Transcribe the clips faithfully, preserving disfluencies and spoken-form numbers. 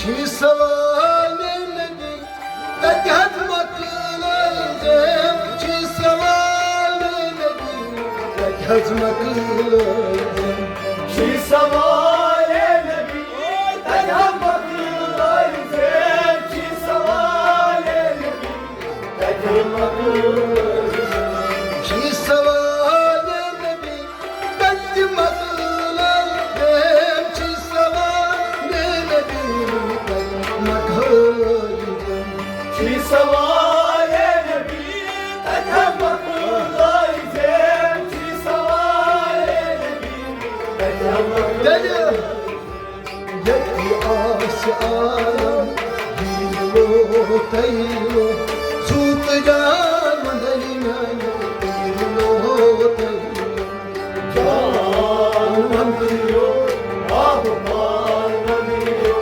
چھی سوال نبی، تتہِ حظ مۄکلٲے زِ، چھی سوال نبی، تتہِ حظ مۄکلٲے زِ۔ چھی سوال نبی، تتہِ حظ مۄکلٲے زِ، چھی سوال نبی، تتہِ حظ مۄکلٲے زِ۔ چھی سوال نبی، تتہِ مۄکلٲے زِ، چھی سوال نبی، تتہِ مۄکلٲے زِ۔ چھی سوال نبی، تتہِ حظ مۄکلٲے زِ، چھی سوال نبی، تتہِ حظ مۄکلٲے زِ۔ ییٚتہِ آسہِ عالم، ییٖلو تیٖلو، زُو تہٕ جان وندَے میٛانہِ، ییٖلو تیٖلو۔ جان وندیو، آب پان وندیو،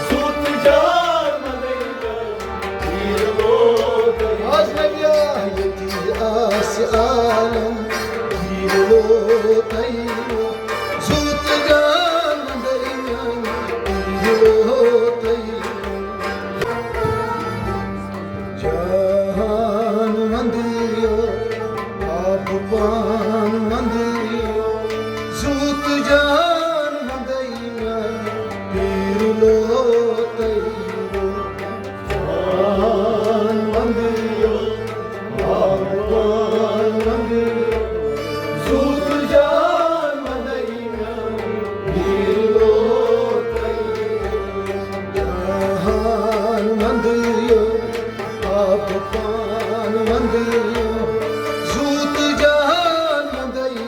زُو تہٕ جان وندَے میٛانہِ، ییٖلو تیٖلو۔ آز نبیا ییٚتہِ آسہِ عالم، ییٖلو تیٖلو۔ زُو تہٕ جان وندَے میٛانہِ، ییٖلو تیٖلو۔ جان وندیو، آب پان وندیو، زُو تہٕ جان وندَے میٛانہِ، پیٖرلو تیٖلو۔ جان وندیو، آب پان وندیو، زُو تہٕ جان وندَے میٛانہِ، پیٖرلو تیٖلو۔ جان وندیو، آب پان وندیو، زُو تہٕ جان وندَے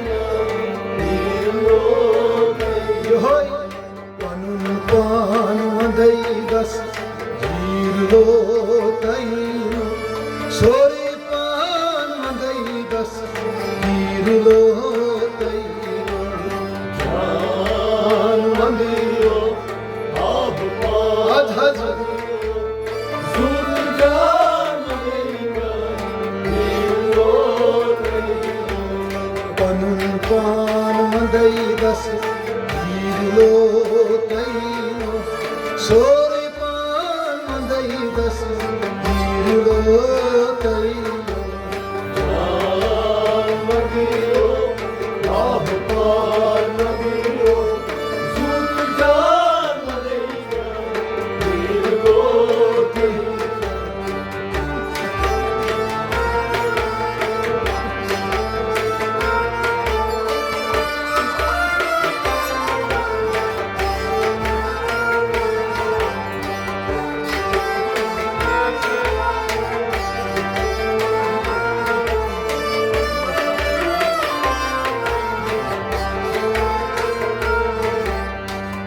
میٛانہِ، پیٖرلو تیٖلو۔ یِہوٚے پنُن پان وندَے دس، ییٖرلو تیٖلو۔ سورُے پان وندَے دس، ییٖرلو تیٖلو۔ جان وندیو، آب پان۔ اَدٕ حظ۔ زُو تہٕ جان وندَے میٛانہِ، ییٖرلو تیٖلو۔ پنُن پان وندَے دس، ییٖرلو تیٖلو۔ سورُے پان وندَے دس، ییٖرلو تیٖلو۔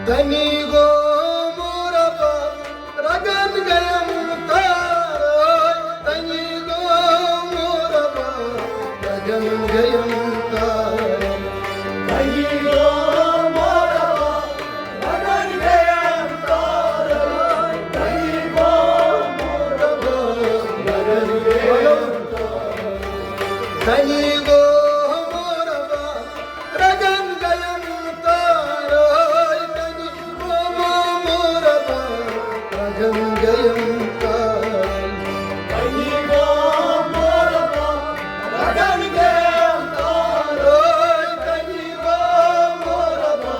تنی گو مربع، رگن گیم تارے، تنی گو مربع، رگن گیم تارے۔ تنی گو مربع، رگن گیم تارے، تنی گو مربع، رگن گیم تارے۔ تنی گو مربع، رگن گیم تارے، تنی گو مربع، رگن گیم تارے۔ تنی گو مربع، رگن گیم تارے، تنی گو مربع،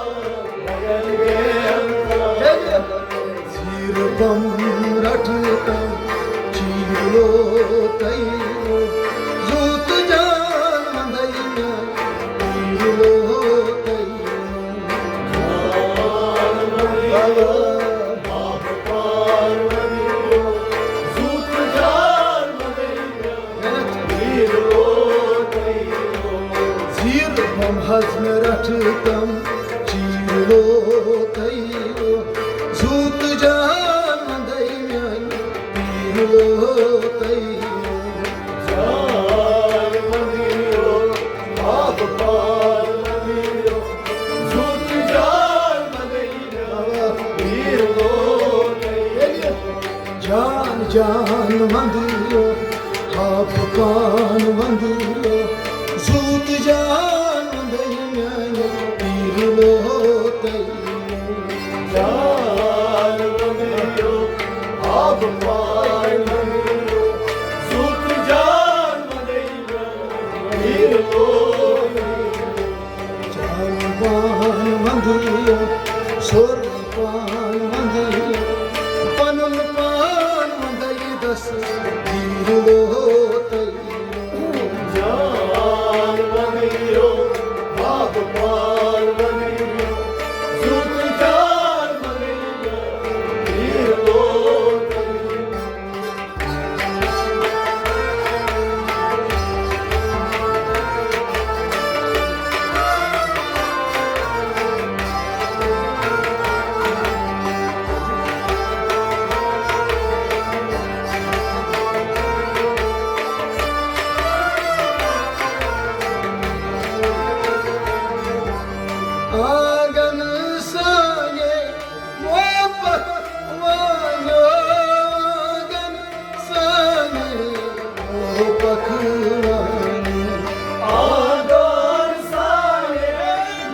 رگن گیم تارے۔ زیٖر بم رٹھ تم، چیٖرلو تیٖلو، زُو تہٕ جان وندَے میٛانہِ، پیٖرلو تیٖلو۔ زیٖر بم حظ مےٚ رٹھ تم، چیٖرلو تیٖلو، زُو تہٕ جان وندَے میٛانہِ، پیٖرلو تیٖلو۔ جان وندیو، آب پان وندیو، زُو تہٕ جان وندَے میٛانہِ، پیٖرلو تیٖلو۔ جان جان وندیو، آب پان وندیو، زوت جان وندی میانہِ پیٖر لوتَے۔ جان وندیو، آب پان وندیو، زوت جان وندی میانہِ پیٖر لوتَے۔ جان پان وندیو، سورُے پان وندیو، پنُن پان وندے دس پیٖر لوتَے۔ جان وندیو، آب پان وندیو، زوت جان وندی میانہِ پیٖر لوتَے۔ آنگن سانہِ محبت والو، آنگن سانہِ محبت والو۔ آنگن سانہِ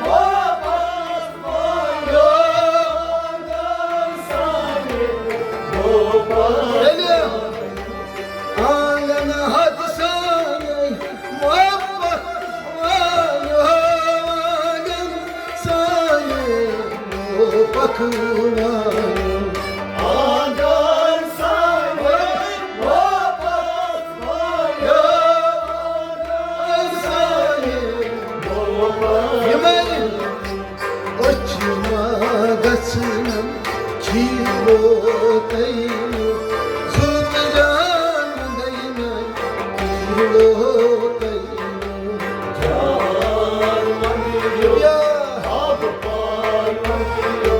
محبت والو، آنگن سانہِ محبت والو۔ آنگن حق سانے، محبت والو، آنگن سانے، محبت والو۔ آنگن سانے، محبت والو، آنگن سانے، محبت والو۔ یِمے أچھ ما گژھن کھیٖر لوتَے، زوت جان وندی میانہِ پیٖر لوتَے۔ جان وندیو، یا آب پان وندیو،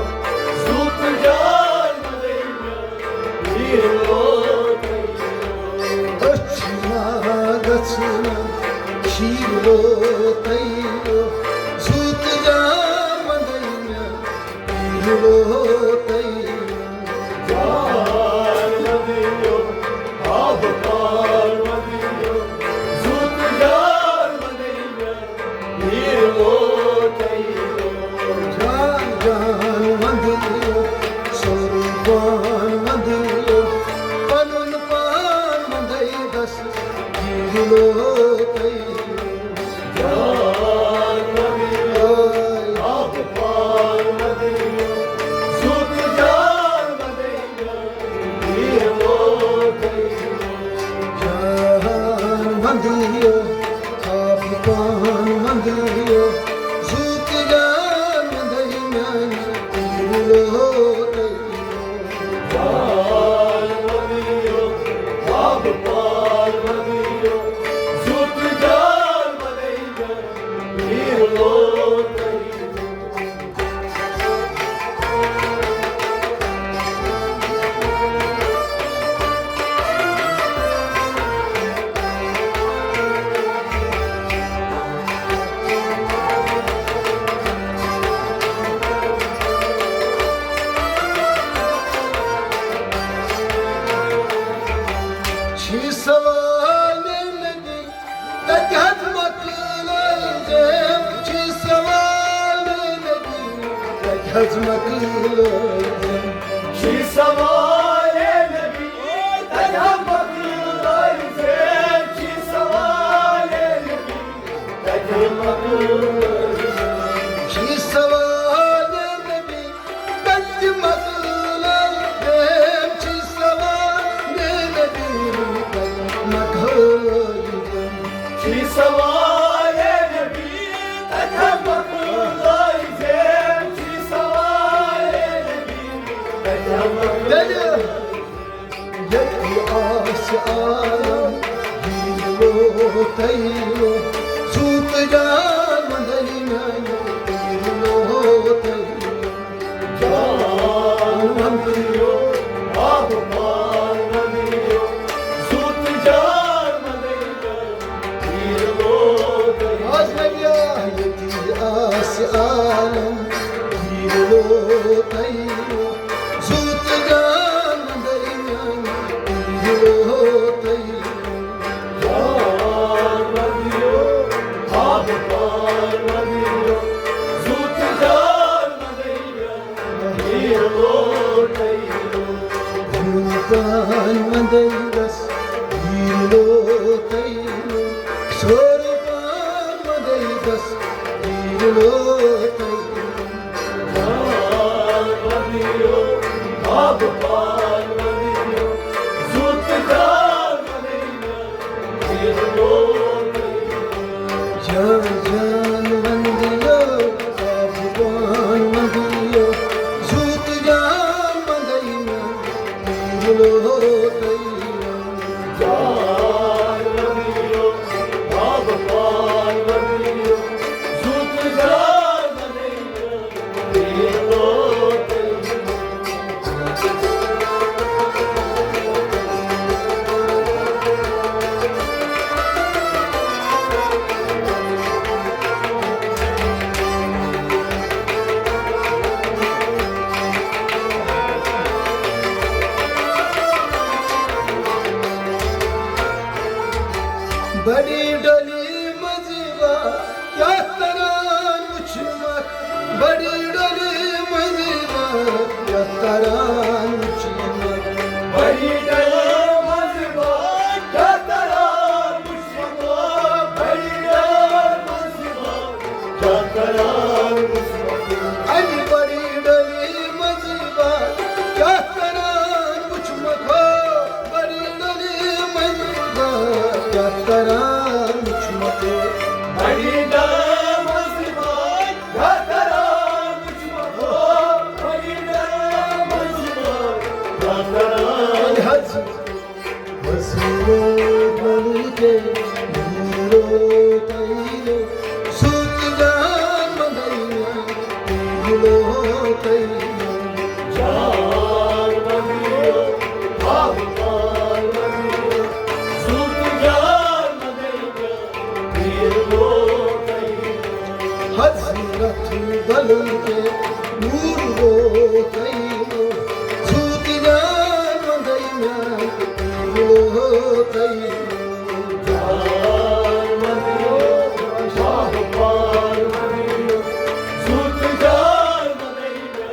زوت جان وندی میانہِ پیٖر لوتَے۔ أچھ ما گژھن کھیٖر لوتَے، زوت جان وندی میانہِ پیٖر لوتَے۔ جان وندیو، آب پان وندیو، زوت جان وندی میانہِ پیٖر لوتَے۔ جان جان وندیو، سورُے پان وندیو، پنُن پان وندے دس پیٖر لوتَے۔ جان وندیو، آب پان وندیو، زوت جان وندی میانہِ پیٖر لوتَے۔ جان وندیو، آب پان وندیو، زوت جان وندی میانہِ پیٖر لوتَے۔ جان وندیو، آب پان وندیو، زوت جان وندی میانہِ پیٖر لوتَے۔ چھی سوال نبی، تتہِ حظ مۄکلٲے زِ، چھی سوال نبی، تتہِ حظ مۄکلٲے زِ۔ چھی سوال نبی، تتہِ حظ مۄکلٲے زِ، چھی سوال نبی، تتہِ حظ مۄکلٲے زِ۔ چھی سوال نبی، تتہِ مۄکلٲے زِ، چھی سوال نبی، تتہِ مۄکلٲے زِ۔ چھی سوال نبی، تتہِ مۄکلٲے زِ، چھی سوال نبی، تتہِ مۄکلٲے۔ ییٚتہِ آسہِ عالم، ییٖرو تیٖرو، زوٗ تہٕ جان وندَے میٛانہِ، ییٖرو تیٖرو۔ جان وندیو، آب پان وندیو، زوٗ تہٕ جان وندَے میٛانہِ، ییٖرو تیٖرو۔ آز لگیا ییٚتہِ آسہِ عالم، ییٖرو تیٖرو، زوٗ تہٕ جان وندَے میٛانہِ، پان وندے دس، پیٖر لوتَے، سورُ پان وندے دس، پیٖر لوتَے۔ پان وندیو، باب پان وندیو، زُت جان وندیو۔ جان جان وندیو، آپ پان وندیو، زُت جان وندیو، پیٖر لوتَے۔ جان وندیو، آپ پان وندیو، زُت جان وندیو۔ بڑی ڈلی منٛز با کیٛاہ تران وُچھمکھ، بڑی ڈلی منٛز با کیٛاہ تران وُچھمکھ۔ بڑی ڈلی منٛز با کیٛاہ تران وُچھمکھ، بڑی ڈلی منٛز با کیٛاہ تران وُچھمکھ۔ اَمہِ بڑی ڈلی منٛز با کیٛاہ تران وُچھمکھ، بڑی ڈلی منٛز با کیٛاہ تران وُچھمکھ۔ بڑی ڈلی منٛز با کیٛاہ تران وُچھمکھ، بڑی ڈلی منٛز با کیٛاہ تران۔ حظ۔ وزیرو بلکہ نورو تیلو، سوت جان مدینہ، تیلو تیلو۔ جان مدینہ، باب پان مدینہ، سوت جان مدینہ، تیلو تیلو۔ حضرت بلکہ نورو تیلو، سوت جان مدینہ، تیلو تیلو۔ جان مدینہ، شاہ پان مدینہ، سوت جان مدینہ۔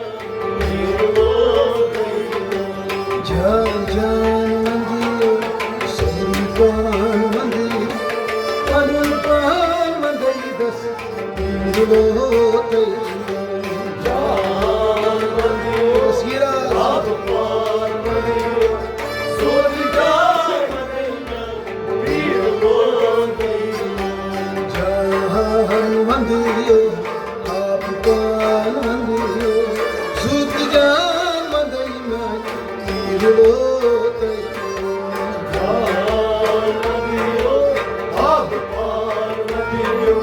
جان جان وندیو، سورُ پان وندیو، پنُن پان وندے دس، پیٖر لوتَے۔ جان وندیو، بس یہ راز۔ آپ پان وندیو، سورُ جان وندیو۔ جان وندیو، آپ پان وندیو، سوت جان وندے میانہِ، پیٖر لوتَے۔ جان وندیو، آپ پان وندیو،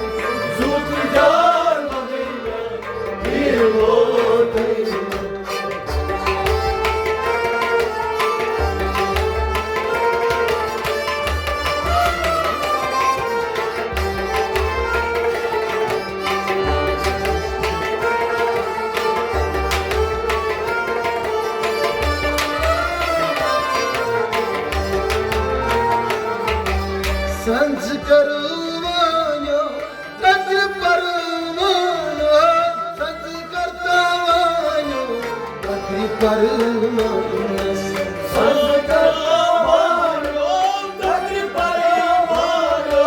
سوت جان وندے میانہِ، پیٖر لوتَے۔ سنز کرو وانیو، تقر پروانو، سنز کرتا وانیو، تقر پروانو۔ سنز کرتا وانیو، تقر پروانو،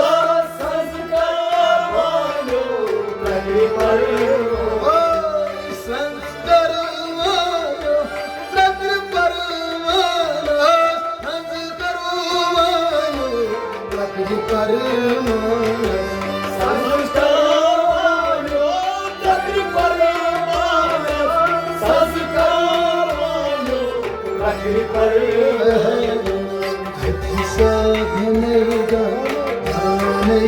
سنز کرتا وانیو، تقر پروانو۔ سنز کرو وانیو، ترکر پروانس، سنز کرو وانیو، ترکر پروانس۔ سنز کرو وانیو، ترکر پروانس، سنز کرو وانیو، ترکر پروانس۔ حدیثہ دھنے گا، دھنے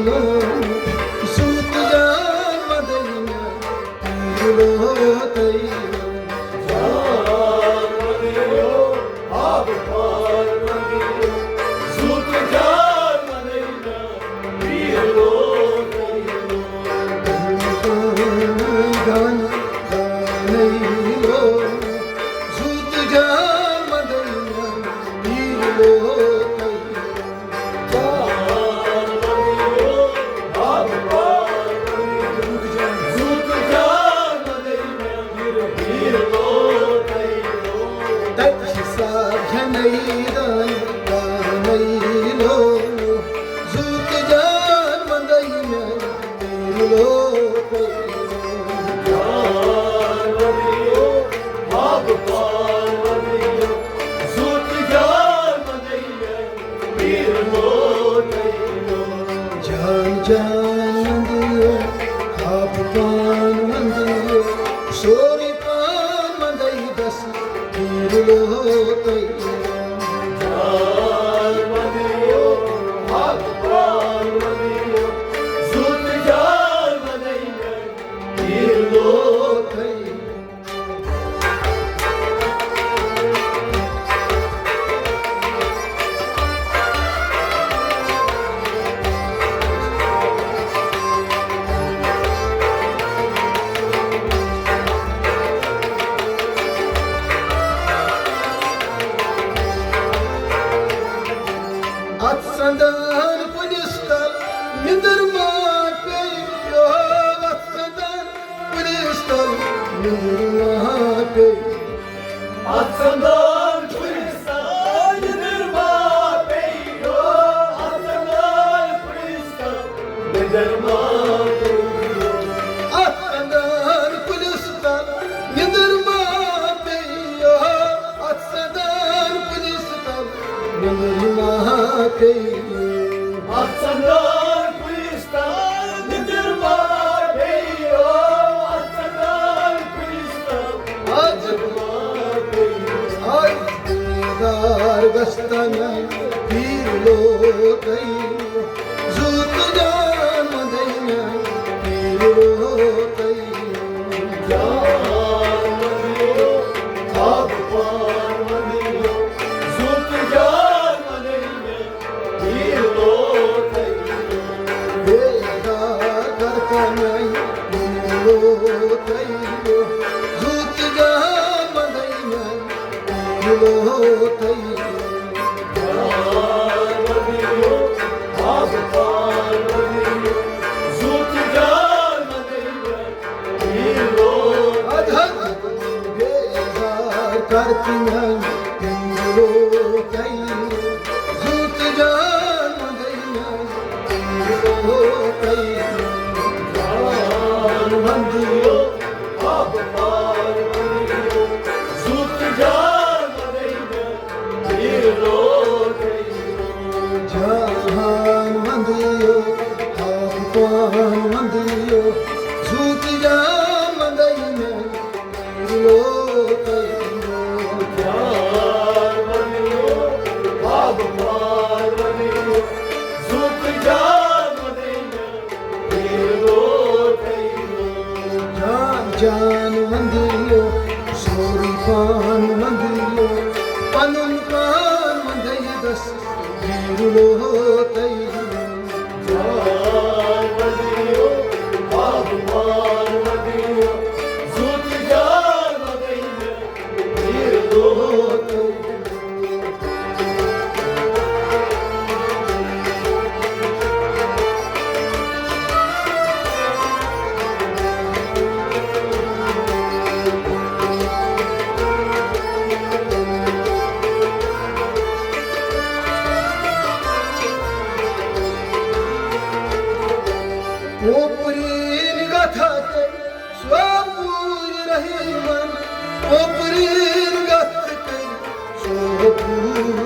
لو، سوت جان مدینہ۔ میدان پانے لو، زُو تہٕ جان مندے مےٚ، تیٚلہِ لو تیٚلہِ۔ جان مندے یو، باب پان مندے یو، زُو تہٕ جان مندے مےٚ، تیٚلہِ لو تیٚلہِ۔ جان جان مندے یو، باب پان مندے یو، سورُے پان مندے دس۔ تیرلو تیرلو۔ جان مندیو، حق پان مندیو، زُو تہٕ جان مندیو، تیرلو تیرلو۔ اتھ سندان کُلِس تل نِندٕر ما پیٚیہِ، اتھ سندان کُلِس تل نِندٕر ما پیٚیہِ۔ اتھ سندان کُلِس تل نِندٕر ما پیٚیہِ، اتھ سندان کُلِس تل نِندٕر ما پیٚیہِ۔ اتھ سندان کُلِس تل نِندٕر ما پیٚیہِ، اتھ سندان کُلِس تل نِندٕر ما پیٚیہِ۔ اتھ سندان کُلِس تل نِندٕر ما پیٚیہِ، اتھ سندان کُلِس تل آز، آز دیدار گژھِ تَنہٕ پیٖرلو تۄہہِ۔ زُو تہٕ جان مندے مےٚ پیٖرلو تۄہہِ۔ جان مندے، آب پان مندے، زُو تہٕ جان مندے مےٚ۔ بیدار کر کنائی لو تیو، زُو تہٕ جان مندے مےٚ لو تیو۔ جان مندے یو، آب پان مندے یو، زُو تہٕ جان مندے مےٚ۔ اَدٕ حظ، بیدار کر تِمن، تِمو تیو، زُو تہٕ جان مندے مےٚ، تِمو تیو۔ جان مندیو، آب پان مندیو، زُو تہٕ جان مندے مےٚ۔ جان مندیو، آب پان مندیو، زُو تہٕ جان مندے مےٚ، لو تیو۔ جان مندیو، آب پان مندیو، زُو تہٕ جان مندے مےٚ۔ جان جان وندیو، سورُے پان وندیو، پنُن پان وندے دس، ویرلو تیو۔ جان وندیو، باب پان وندیو، زُو تہٕ جان وندے مےٚ، ویرلو تیو۔ اوپرین گتھا تہٕ سوپور رحیمن، اوپرین گتھ تہٕ سوپور